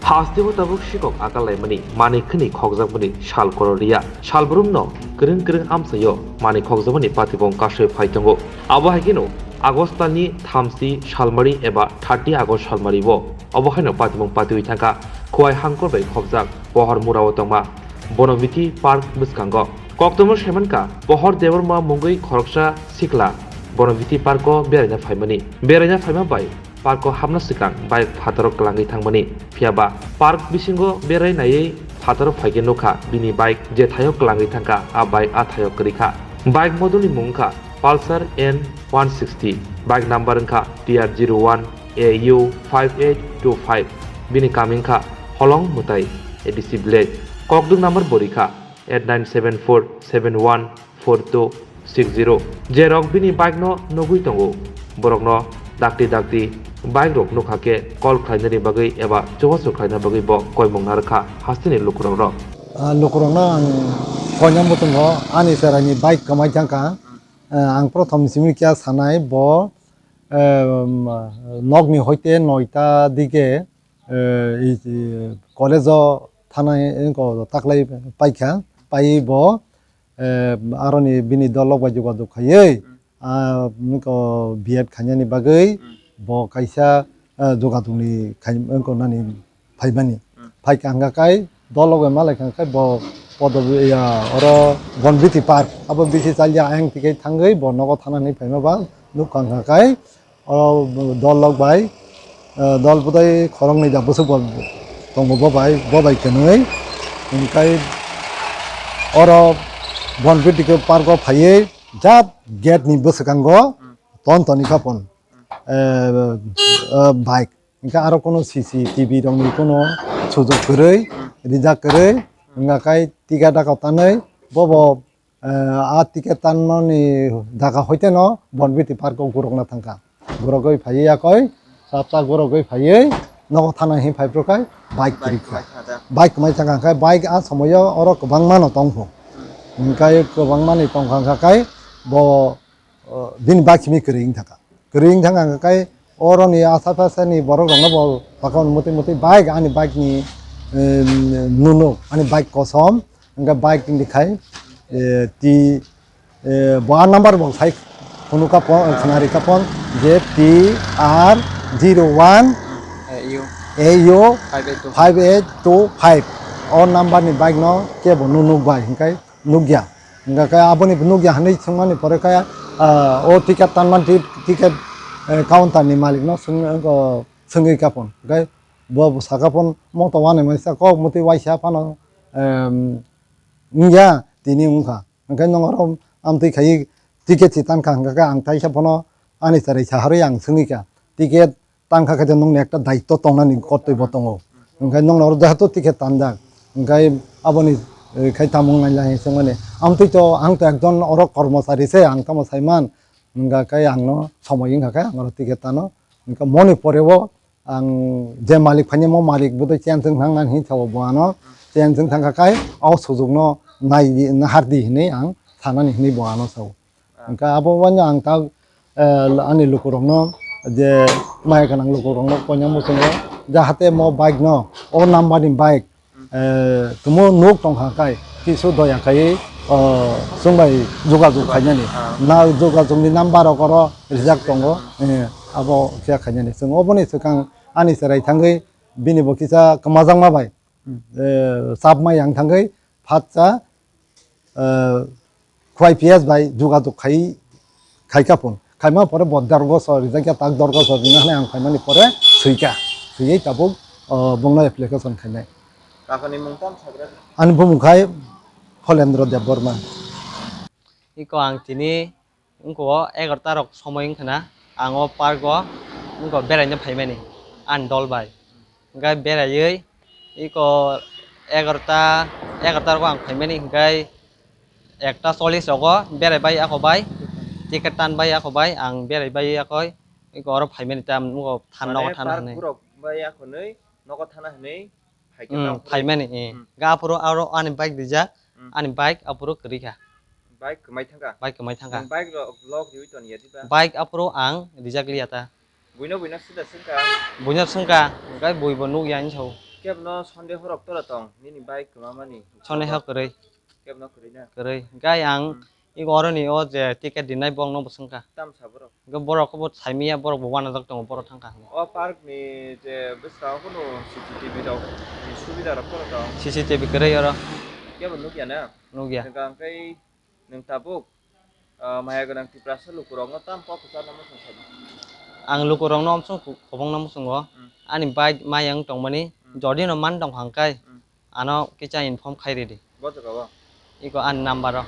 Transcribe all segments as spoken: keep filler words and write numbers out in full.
Hasteo tabuk sikok akal laimani manwi khwnwi khokjakmani sal koror riya. Salbrumno kwrwng kwrwng amchaio manwi khokjakmani patibong kasui phai tongo. Abo hai kheno August talni thamsi salmari eba thirty August salmari-o. Obo haino patibong patiwi thangkha Khowai Hangkor bai khobjak pohor murao tongma Bonobiti Park bwskango. Koktwma saimankha pohor Debbarma mungwi khoroksa sikla Bonobiti Park-o beraina phaimani. Beraina phaima bai park-o hapna swkang bike phataro kwlangwi thangmani. Phiyaba park bisingo berai naiwi phataro phaikhe nukha bini bike je thaio kwlangwi thangkha, a bike a thaio kwrwikha. Bike modelni mung wngkha Pulsar N one sixty, bike number wngkha T R zero one A U five eight two five. Bini kami wngkha Holong Mwtai, A D C village. Kokdwk number bo rikha eight nine seven four seven one four two six zero. Jerok bini bike no nugwi tongo, borokno dakti dakti bike rok nukha khe call khlainani bagwi eba chubachu khlaina bagwi bo koimung narwkha hasteni lukurokno. Ah, lukurokno ang koinani muchungo ani cheraini bike kwmai thangkha. Ah, ang prothom simi khe sanai bo, eh, nokni hoite noita dige, eh, i, i, college-o thanai wngkha, taklai paikha, paiwi bo, eh, aroni bini dolok bai jogajog khaiwi, ah, wngkha B Ed khainani bagwi bo kaisa, eh, jogadongni khai-, wngkha nani phaimani. Phaikha hwnkha khe dolok bai malai kha khe bo podo ya oro Bonbiti Park abo bisi chalya ayang tike thangwi bo nogo thana hinwi phaima ba nukha hwnkha khe o dolok bai, eh, dol budai khoroknwi da bwswk bo tongo bo bai, bo bai kwnwi. Hwnkhe oro Bonbiti Park-o phaiwi jat gate ni bwswkango ton toni kha phone, eh, eh, bike. Hwnkhe aro kono C C T V rokni kono sujok kwrwi, rijak kwrwi, hwnkha khe ticket dakao tanwi bobo, eh, a ticket tanmani dakha hoiteno Bonbiti Park-o gurokna thangkha. Gurogwi phaiwi yakoi, chapta gurogwi phaiwi nogo thana hinwi phaiphru khe bike kwrwi kha. Bike kwmai thangkha khe bike a somoyo oro kwbangma no tongkho. Hwnkhe kwbangma ni tongkha khe bo, o, bini bike simi kwrwi wng thangkha. Kwrwi wng thangkha hwnkha khe oroni asha pasha ni borok rokno bo sakao muti muti bike ani bike ni, em, nunuk ani bike kosom hwnkha bike ni khai, eh, ti, eh, bo a number bo sai phunukha phone, khwnari kha phone je T R zero one A U five eight two five. O number ni bike no kebo nunuk bai hwnkhe nukya. Hingkha khe aboni nukya hinwi swngmani pore khe, ah, o ticket tanmani ti-, ticket, eh, counter ni malik no swng-, o, swngwi kha phone. Hingkhe bo, bo saka phone moto wanwi masa kok mwtwi waisa phano, em, wngya tini wngkha. Hingkhe nwng oro amtwi khaiwi ticket si tankha hingkha khe ang taisa phano ani chwrai saharwi ang swngwi kha. Ticket tangkha khe nwngni ekta daitto tongnani kottoi bo tongo. Hwnkhe nwngno oro jehetu ticket tanjak, hwnkhe aboni, eh, khai tamo wngnai lai hinwi swngmani. Amtwi to, ang to ekjon oro kormochari se, ang tamo saiman, hwnkha khe angno somoi wngkha khe ang oro ticket tano. Hwnkhe moni pore o ang je malik phaini mo malik bodoi cheng chwng thangnani hinwi sao bo ano, cheng chwng thangkha khe o sujukno nai di, nahardi hinwi ang sanani hinwi bo ano sao. Hwnkhe abo waino ang ta, eh, ani lukurokno je maya gwnang lukurokno koina muchungo, jahate mo bike no, o number ni bike, eh, tumo nuk tongkha khai kisu doya khai, o, chwng bai jogajog khainani. Na jogajog ni number rok oro rijak tongo, eh, abo khe khainani. Chwng oboni swkang ani chwrai thangwi bini bo kisa kwmajakma bai, eh, chapmai yang thangwi phatsa, eh, Khwai P S bai jogajog khai, khaikha phone. Khaima pore bo dorgoso rijak ya, tak dorgoso rina hinwi ang khaimani pore swikha. Swiwi tabuk, eh, bongno application khainai. Kakoni mung tamo sagra? Ani bumung khai Pholendra Debbarma. Iko ang tini wngkha o egarota rok somoi wngkha na, ang o park o wngkha o beraina phaimani ani dol bai. Hwnkhe beraiwi iko egarota, egarota rogo ang phaimani, hwnkhe ekta chollish rogo berai bai ako bai, ticket tan bai ako bai, ang berai bai ako iko oro phaimani, tam nugo than nogo thana hinwi. Park borok bai ako nwi nogo thana hinwi. Hmm, phaimani, eh. Hmm. Ga aphuru aro ani bike rijak, hmm, ani bike aphuru kwrwi kha. Bike kwmai thangkha? Bike kwmai thangkha. Nwng bike rok lock riwi toniya diba? Bike aphuru ang rijak liya ta. Buino, buino sida swngkha? Buino swngkha, hwnkhe buibo nukya hinwi sao. Kebno Sunday horok tora tong, nini bike kwmamani. Sunday hok kwrwi. Kebno kwrwi na? Kwrwi. Gai ang Hmm. ego oroni o je ticket dinai bokno bwswngkha. Tam sa borok? Hwnkhe borok khe bo saimanya, borok bo uanajak tongo, borok thangkha hwnwi. O park ni je bwskango kunu C C T V rok ni subida rok phano tong? C C T V kwrwi oro. Kebo nukya na? Nukya. Hwnkhe ang khe nwng tabuk, ah, maya gwnang Tiprasa lukurokno tam kok kwcharno muchung sadi. Ang lukurokno omsong ku-, khobongno muchungo. Hmm. Ani bike maya wng tongmani, Hmm. jodi no man tong hangkai. Hmm. Ano kisa inform khai ridi. Bo jaga o? Iko ani number o.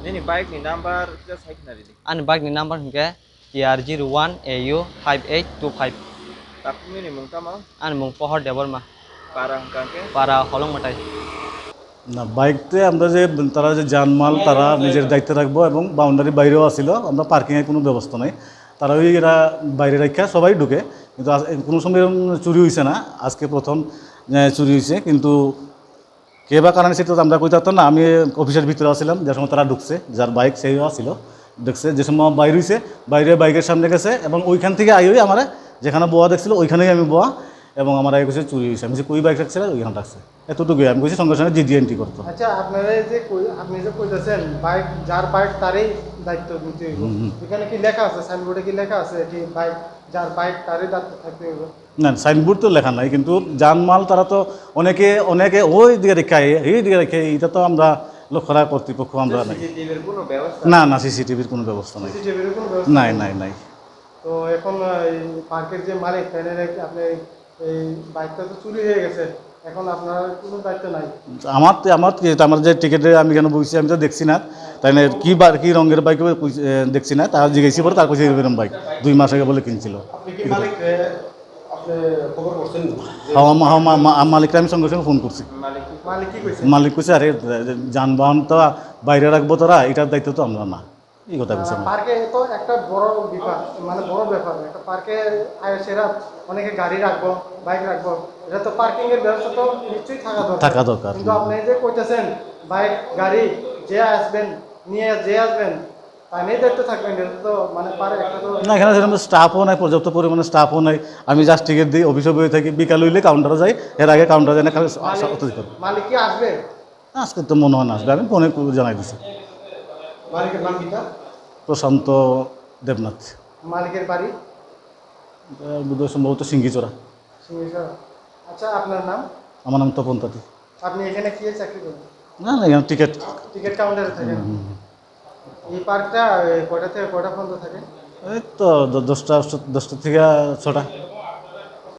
Nini bike ni number kisa sai khna ridi. Ani bike ni number hwnkhe T R zero one A U five eight two five. Takmini mung tamo? Ani mung Pohor Debbarma. Para hwnkha hwnkhe? Para Holong Mwtai. না, বাইকতে আমরা যে, তারা যে জানমাল তারা নিজের দায়িত্বে রাখবো এবং বাউন্ডারি বাইরেও আছিল, আমরা পার্কিংয়ে কোনো ব্যবস্থা নাই। তারা ওই এরা বাইরে রাখা সবাই ঢুকে, কিন্তু আজ, কোনো সময় এরকম চুরি হয়েছে না। আজকে প্রথম, আহ, চুরি হয়েছে, কিন্তু কে বা কারণে সেটা তো আমরা কইতে পারতাম না। আমি অফিসের ভিতরে আছিলাম, যে সময় তারা ঢুকছে, যার বাইক সেই আসছিল, ঢুকছে, যে সময় বাইর হইছে, বাইরে বাইকের সামনে গেছে এবং ওইখান থেকে আইওই আমার যেখানে বোয়া দেখছিল ওইখানেই আমি বোয়া এবং আমার আগে কিছু চুরি হয়েছে। আমি যে কই বাইক রাখছে ওইখানে রাখছে, এতটুকুই। আমি কইছি সঙ্গে সঙ্গে জিডি এন্ট্রি করতো। আচ্ছা, আপনারা এই যে কই-, আপনি যে কইতাছেন বাইক, যার বাইক তারই দায়িত্ব নিতে হইব, হুম, হুম। এখানে কি লেখা আছে, সাইনবোর্ডে কি লেখা আছে কি বাইক, যার বাইক তারই দায়িত্ব থাকতে হইব? না, সাইনবোর্ড তো লেখা নাই, কিন্তু জানমাল তারা তো অনেকে, অনেকে ওই দিকে রেখে, এই দিকে রেখে, এটা তো আমরা লক্ষ্য রাখা কর্তৃপক্ষ আমরা নাই। সিসিটিভির কোনো ব্যবস্থা না, নেই? না, সিসিটিভির কোনো ব্যবস্থা নাই। সিসিটিভির কোনো ব্যবস্থা নাই, নেই? নাই, নাই। তো এখন, আহ, এই পার্কের যে মালিক, তাহলে নাকি আপনি এই বাইকটা তো চুরি হয়ে গেছে, এখন আপনার কোনো দায়িত্ব নাই? আমার তো, আমার কি, এটা আমার যে টিকিটে আমি কেন বইছি, আমি তো দেখছি না। তাই না, কি বার, কি রঙের বাইক, এ, দেখছি না। তারা জিজ্ঞেসই করে, তার কাছে এরকম বাইক দুই মাস আগে বলে কিনছিল। আপনি কি মালিক, এ, আপনি খবর করছেন যে হ্যাঁ, মা-, হ্যাঁ, মা-, মা-, মালিককে আমি সঙ্গে সঙ্গে ফোন করছি। মালিক কি, মালিক কি কইছে? মালিক কইছে, "আরে, যানবাহন তো বাইরে রাখবো তোরা, এটার দায়িত্ব তো আমরা না।" এই কথা আহ, কইছে আমার। পার্কে তো একটা বড় ব্যাপার, মানে বড় ব্যাপার, একটা পার্কে আয় সেরা অনেকে গাড়ি রাখবো, বাইক রাখবো, এটা তো পার্কিং এর ব্যবস্থা তো নিশ্চয়ই থাকা দরকার। থাকা দরকার। কিন্তু আপনি যে কইতেছেন বাইক, গাড়ি, যে আসবেন, নিয়ে যে আসবেন, তাই নিয়ে দায়িত্ব থাকবেন, এটা তো মানে পারে একটা তো না, এখানে সেরকম স্টাফও নাই, পর্যাপ্ত পরিমাণে স্টাফও নাই। আমি জাস্ট টিকিট দিই, অফিসে বসে থাকি, বিকাল হইলে কাউন্টারে যাই, এর আগে কাউন্টারে যাই না, খালি মালিক, অত করে। মালিক কি আসবে? আজকে তো মনে হয় না আসবে, আমি ফোনে কো-, জানাই দিছি। মালিকের নাম কিতা? প্রশান্ত দেবনাথ। মালিকের বাড়ি? এটা বোধহয় সম্ভবত সিঙ্গিচড়া। সিঙ্গিচড়া। আচ্ছা, আপনার নাম? আমার নাম তপন তাঁতি। আপনি এখানে কি চাকরি করেন? না, না, এখানে টিকিট। টিকিট কাউন্টারে থাকেন? হুম, হুম, হুম। এই পার্কটা, এ, কয়টা থেকে কয়টা পর্যন্ত থাকে? এই তো দ-, দশটা, দশটা থেকে ছটা।